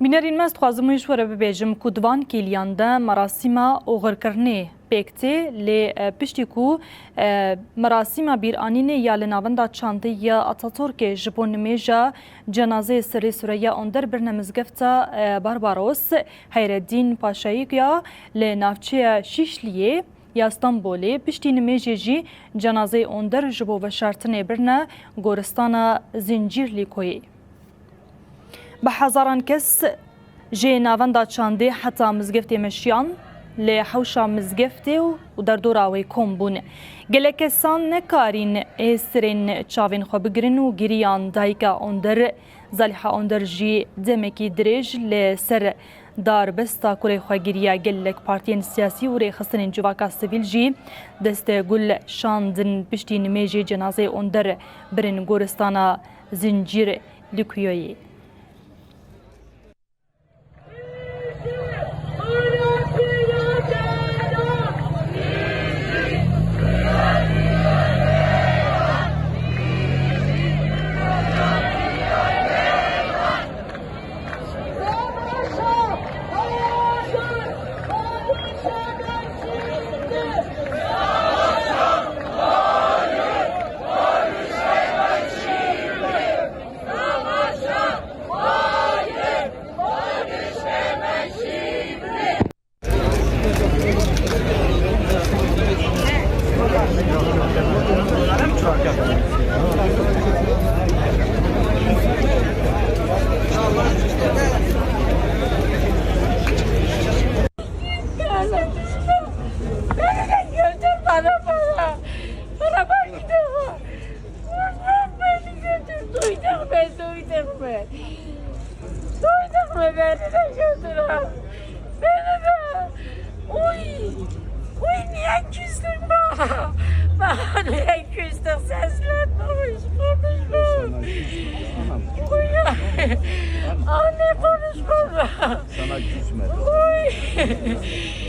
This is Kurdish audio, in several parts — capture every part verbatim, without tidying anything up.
Bînerên me, ez dixwazim wê ji we re bibêjim ku di van kêliyan de merasîma oxirkirinê pêk tê, lê, e, piştî ku, e, merasîma bîranînê ya li Navenda Çandê ya Ataturkê ji bo nimêja cenazeyê Serê Sureyya Onder birine mizgefta, e, Barbaros Heyreddîn Paşayî ya li navçeya Şîşliyê ya Stenbolê, piştî nimêjê jî cenazeyê Onder ji bo veşartinê birine goristana Zincîrlîkoyê. Bi hezaran kes ji Navenda Çandê heta mizgeftê meşiyan, li hewşa mizgeftê û derdora wê kom bûn. Gelek kesan nekarîn hêstirên çavên xwe bigirin û giriyan. Dayika Onder, Zaliha Onder jî demekî dirêj li ser darbesta kurê xwe giriya. Gelek partiyên siyasî û rêxistinên civaka sivîl jî destê gul şandin piştî nimêjê cenazeyê Onder birin goristana Zincîr Likuyoyê. Beni de götür bana para. Para bak, gidemem. Kurban, beni götür. Duydun mu? Duydun mu? Duydun mu? Beni de götür ha. Beni de. Uy. Uy, niye küstün bana? Bana niye küstün? Seslenmemiş, konuşma. Uy. Anne, konuşma. Sana küsmedim. Uy.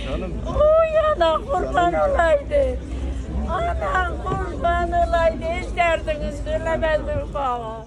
Canım. Uy, ana kurban olaydı. Ana kurban olaydı. Hiç derdini söylemezdim bana.